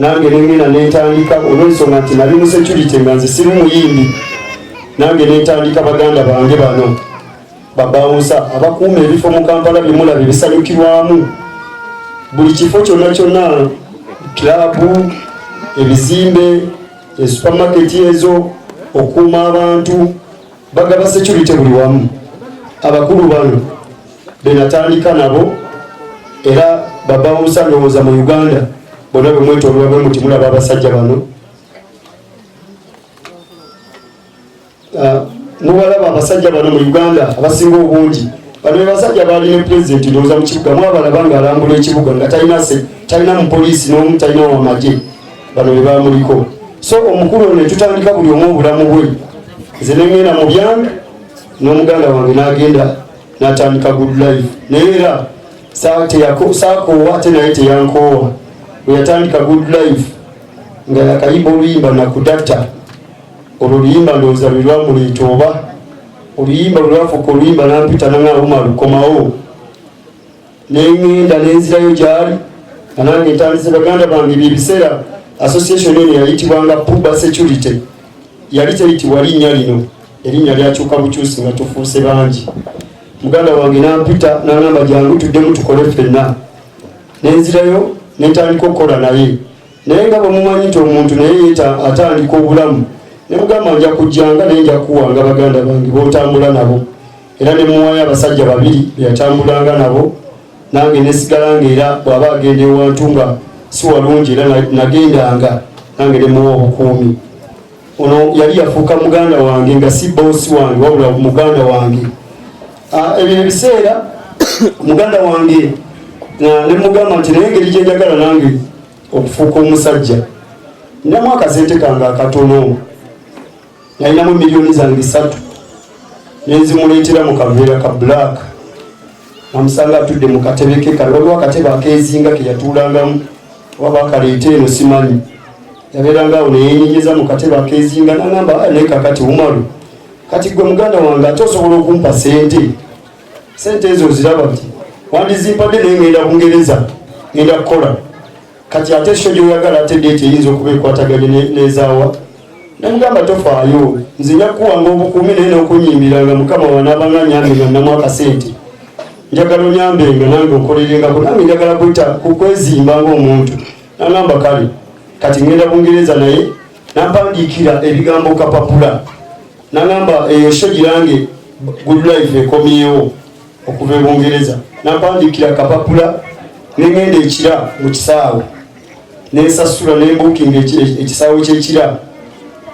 Nange nengenda nentandika, olw'ensonga nti nali mu security nga nze siri muyimbi, nange nentandika baganda bange bano babawunsa abakuuma ebifo mu Kampala byemulaba ebisanyukirwamu, buli kifo kyonna kyonna, kilabu, ebizimbe, esupamaketi ezo, okukuuma abantu, bagaba security buli wamu. Abakulu bano benatandika nabo era babawunsa, ndowooza mu Uganda bonna bwe mwetoolwa bwe muti mulaba abasajja bano. Mubalaba abasajja bano mu Uganda abasinga obungi. Bano be basajja baali ne pulezidenti, ndowooza mu kibuga mwabalaba ng'alambula ekibuga nga talina mupoliisi n'omu, talina wamagye. Bano be bamuliko. So omukulu ono netutandika buli omu obulamu bwe, nze nengenda mu byange n'omuganda wange n'agenda n'atandika Good Life. Naye era saakoowa, ate naye teyankoowa. Bwe yatandika Good Life nga yakayimba oluyimba Nakudatta, olwo oluyimba ndowooza lwe lwamuleeta, oba oluyimba lwe lwafuuka oluyimba, nampita nanga, "Umaru, komawo." Neŋŋenda nenzirayo gyali nga nange ntandise baganda bange. Byebiseera association eno yayitibwanga Puba Security, yali teyitibwa linnya lino, erinnya lyakyuka bukyusi nga tufuuse bangi. Muganda wange nampita nagamba, "Jangu tuddemu tukole ffenna." Nenzirayo nentandika okukola naye. Naye nga bwemumanyi nti omuntu naye yeta atandika obulamu, nemugamba, "Nja kujjanga, naye nja kuwanga baganda bange botambula nabo." Era nemuwayo abasajja babiri beyatambulanga nabo, nange nesigala nga era bw'aba agenda ewantu nga si walungi, era nagendanga nange nemuwa obukuumi. Ono yali yafuuka muganda wange, nga si boosi wange wabula muganda wange. Ebyo ebiseera muganda wange nemugamba nti, "Naye engeri gyenjagala nange okufuuka omusajja, ninamu akasente kange akatono." Nalinamu miliyoni zange 3, nenzimuleetera mu kaveera ka black. Namusanga atudde mu katebe ke kale, waliwo akatebe akezinga ke yatuulangamu, oba bakaleeta eno simanyi. Yabeeranga awo neyenyenyeza mu katebe akezinga, nagamba, "Ah, naye kakati Umaru, kati gwe muganda wange ate osobola okumpa sente? Sente ezo oziraba nti wandizimpadde, naye ngenda Bungereza, ngenda kukola. Kati ate show gyoyagala, ate date eyinza okuba ekwataganye nezaawa?" Nemugamba, "Tofaayo, nze nja kukuwanga obukuumi, naye n'okunyimbiranga. Mukama wanaabanga nyambe nga nnamu akasente, njagala onyambenga nange onkolerengako, nange njagala kweta kukwezimba ng'omuntu." Nagamba, "Kale, kati ngenda Bungereza." Naye nampandiikira ebigambo kapapula, nagamba, "Eyo show girange Good Life ekomyewo okuva e Bungereza." Nampandiikira kapapula, nengenda ekira mu kisaawe, nensasula, nembukinga ekisaawe kyekira,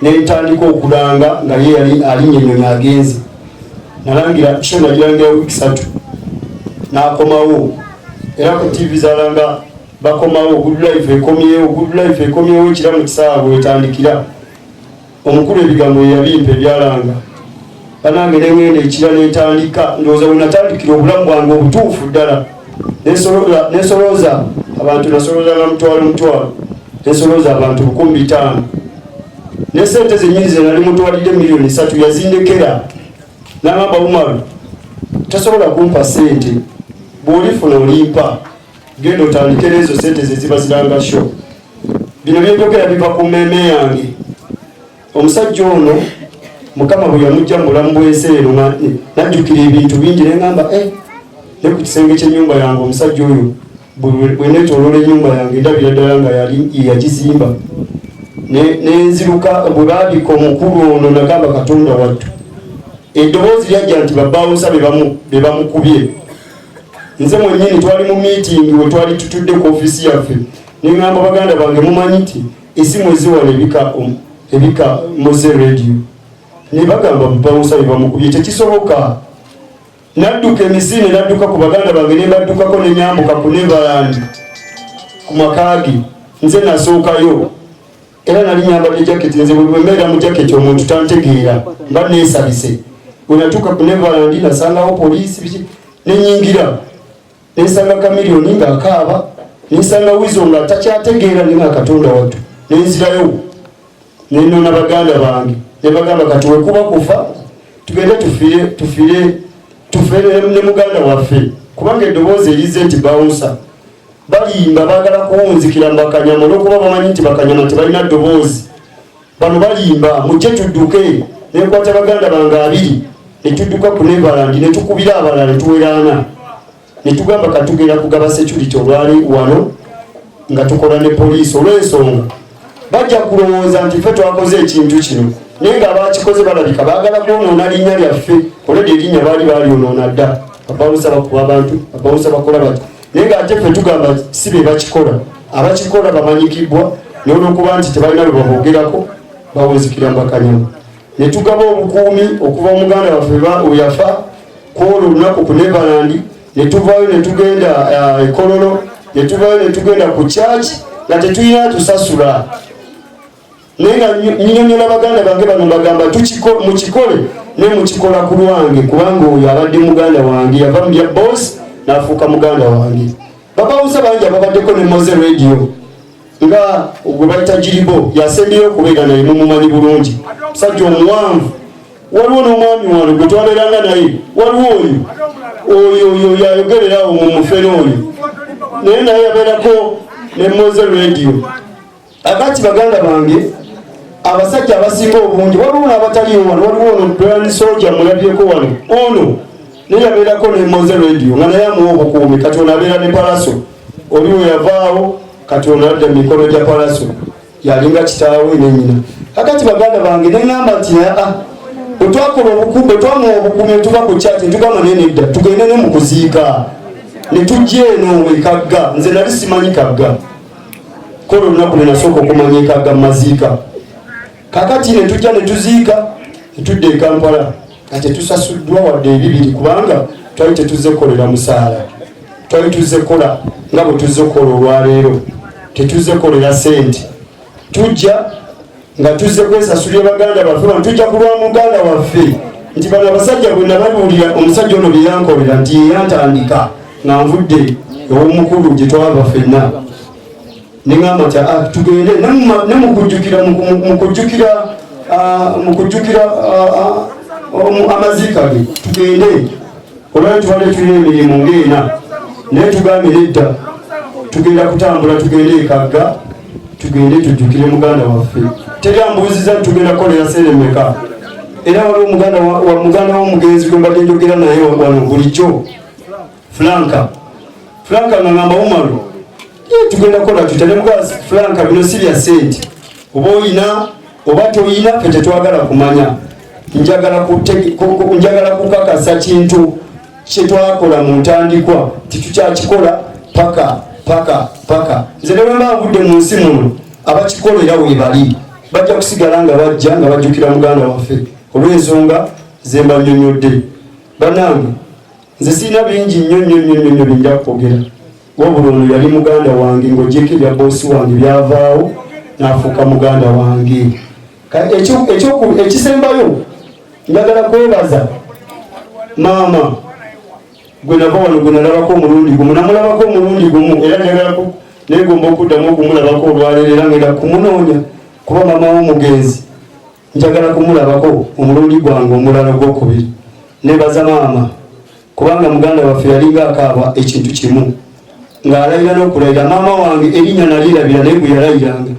nentandika okulanga nga ye yali alinnya ennyonyi agenze. Nalangira show, nagirangira wiiki 3, nakomawo. Era ku TV zalanga bakomawo, Good Life ekomyewo, Good Life ekomyewo ekira mu kisaawe wetandikira. Omukulu ebigambo yeyabimpa ebyalanga. Banange, nengenda ekira nentandika, ndowooza bwe natandikira obulamu bwange obutuufu ddala. Nensolooza abantu, nasoloozanga mutwalo mutwalo, nensolooza abantu 5,000, ne sente zenyini ze nali mutwalidde miliyoni 3 yazindekera. Nagamba, "Umaru, tosobola kumpa sente, bw'olifuna olimpa, genda otandike n'ezo sente ze ziba ziranga show." Bino byenjogera biva ku mmeeme yange. Omusajja ono Mukama bwe yamujja mu bulamu bw'ensi eno, najjukira ebintu bingi, neŋŋamba, "Eh, ne ku kisenge ky'ennyumba yange omusajja oyo bwe neetooloola ennyumba yange, ndabira ddala nga yali yagizimba." Nenziruka bwe baabika omukulu ono, nagamba, "Katonda wattu." Eddoboozi lyajja nti babawusa be bamukubye. Nze mwennyini twali mu meeting we twali tutudde ku ofiisi yaffe, neŋŋamba baganda bange, "Mumanyi nti esimu eziwala ebika Mowzey Radio ne bagamba babawusa be bamukubye, tekisoboka." Nadduka emisinde, nadduka ku baganda bange, ne baddukako, nenyambuka ku Neverland ku maka ge. Nze nasookayo, era nali nyambadde jaketi. Nze bwe mbeera mu jaketi omuntu tantegeera, mba neesabise. Bwe natuuka ku Neverland nasangawo poliisi, biki, nenyingira, nensanga Kamiliyoni ng'akaaba, nensanga Wizo nga takyategeera, nenga, "Katonda wattu." Nenzirayo, nenona baganda bange, nebagamba, "Kati wekuba kufa tugende tufire, tufire, tufere ne muganda waffe, kubanga eddoboozi erize nti bawunsa." Balimba, baagala kuwunzikira mu bakanyama olwokuba bamanyi nti bakanyama tebalina ddoboozi. Bano balimba, mujje tudduke. Nenkwata baganda bange abiri ne tudduka ku Neverland, ne tukubira abalala ne tuweraana ne tugamba katugenda kugaba security olwali wano nga tukola ne poliisi, olw'ensonga bajja kulowooza nti ffe twakoze ekintu kino, naye nga abakikoze balabika baagala kwonoona linnya lyaffe. Olwedde erinnya baali balyonoona dda, abawusa bakuba abantu, abawusa bakola bati, naye nga ate ffe tugamba si be bakikola. Abakikola bamanyikibwa, naye olwokuba nti tebalina lwe baboogerako bawunzikira mbakanyama. Ne tugaba obukuumi okuva muganda waffe weyafa kwolwo olunaku ku Neverland, ne tuvaayo ne tugenda ekololo, ne tuvaayo ne tugenda ku church nga tetulina tusasula, naye nga nyinyonyola baganda bange bano, mbagamba mukikole, naye mukikola ku lwange, kubanga oyo abadde muganda wange, yava mu bya boss n'afuuka muganda wange. Babawusa bangi ababaddeko ne Moze Radio, nga gwe bayita Giribo, yasembyeyo okubeera naye, mumumanyi bulungi, musajja omuwanvu. Waliwo n'omwami wano gwe twabeeranga naye, waliwo oyo oyo oyo ayogererawo mu mufere oyo, naye yabeerako ne Moze Radio. Akati baganda bange, abasajja abasinga obungi, waliwo n'abataliwo wano, waliwo ono Brian Soldier, mulabyeko wano, ono naye yabeerako ne Moze Radio nga naye amuwa obukuumi. Kati ono abeera ne Palaso, oli we yavaawo, kati ono adda mu mikono gya Palaso, yalinga kitaawe nenyina. Kakati baganda bange, neŋŋamba nti aa, bwe twakola obukuumi, bwe twamuwa obukuumi, ne tuva ku kyaki, ne tugamba naye nedda, tugende ne mu kuziika, ne tujja eno ekagga. Nze nali simanyi Kagga, kola olunaku lwe nasooka okumanya ekagga mu maziika. Kakati ne tujja ne tuziika, ne tudda e Kampala nga tetusasuddwa wadde ebibiri, kubanga twali tetuzze kukolera musaala, twali tuzze kukola nga bwe tuzze kukola olwaleero, tetuzze kukolera sente. Tujja nga tuzze kwesasulira baganda baffe bano, tujja kulwa muganda waffe nti bano abasajja bwe nababuulira omusajja ono bye yankolera, nti yeyantandika nga nvudde ew'omukulu gye twava ffenna, neŋamba nti tugende ne mukujjukira mukujjukira amaziika ge tugende. Olwali tubadde tulina emirimu ng'ena, naye tugambye nedda, tugenda kutambula tugende ekagga, tugende tujjukire muganda waffe. Teri ambuuziza nti tugenda kukolera sente mmeka. Era waliwo muganda wa muganda w'omugenzi gwe mbadde njogera naye wano bulijjo, Flanka. Flanka nga ngamba, "Umaru, tugenda kukola tutya?" Ne mugamba, "Flanka, bino si bya sente, oba oyina oba toyina, ffe tetwagala kumanya. Njagala kukakasa kintu kyetwakola mu ntandikwa titukyakikola paka paka paka. Nze ne bwe mba nvudde mu nsi muno, abakikolera webali, bajja kusigala nga bajja nga bajjukira muganda waffe olw'ensonga ze mbanyonyodde." Bannange, nze sirina bingi nnyo nnyo nnyo nnyo nnyo binja kwogera, wabula ono yali muganda wange, ng'ogyeko ebya boosi wange byavaawo n'afuuka muganda wange. Ekisembayo, njagala kwebaza maama gwe nava wano gwe nalabako omulundi gumu, namulabako omulundi gumu, era njagala negomba okuddamu okumulabako olwaleero, era ngenda kumunoonya kuba maama w'omugenzi njagala kumulabako omulundi gwange omulala ogwokubiri. Nebaza maama kubanga muganda waffe yalinga akaaba ekintu kimu ng'alayira n'okulayira. Maama wange erinnya nalirabira, naye gwe yalayiranga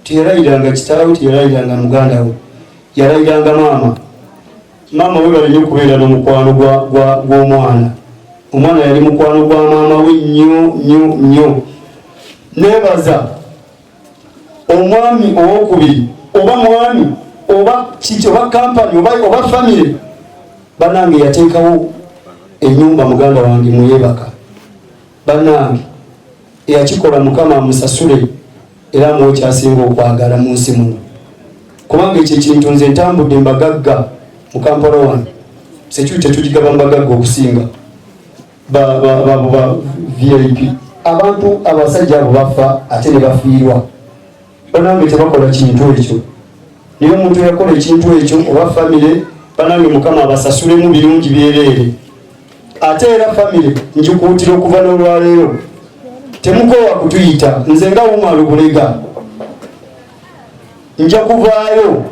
teyalayiranga kitaawe, teyalayiranga muganda we, yalayiranga maama. Maama we, bali nnyo okubeera n'omukwano gw'omwana. Omwana yali mukwano gwa maama we nnyo nnyo nnyo. Nebaza omwami owokubiri, oba mwami oba kiki oba kampani oba famire, banange, yateekawo enyumba muganda wange muyebaka. Banange, eyakikola Mukama amusasule era amuwe kyasinga okwagala mu nsi muno, kubanga ekyo ekintu, nze ntambudde mbagagga mu Kampala wano, security tugigaba mbagagga okusinga ba VIP. Abantu abasajja abo bafa ate ne bafiirwa. Banange, tebakola kintu ekyo, naye omuntu eyakola ekintu ekyo oba famire, banange, Mukama abasasulemu birungi byereere. Ate era famire njikuutira okuva n'olwaleero, temukoowa kutuyita. Nze nga Umar Bulega nja kuvaayo,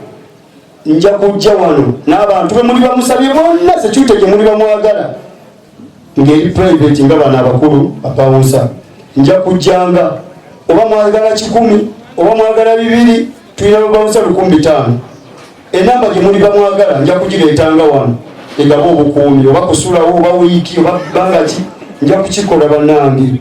nja kujja wano n'abantu be muli bamusabye bonna, security gye muli bamwagala ng'eri private, nga bano abakulu bapawunsa, Nja kujjanga, oba mwagala 100, oba mwagala 200, tulina babawusa 1500. Enamba gye muli bamwagala nja kugireetanga wano egaba obukuumi, oba kusulawo, oba wiiki, oba bbanga ki, nja kukikola, bannange.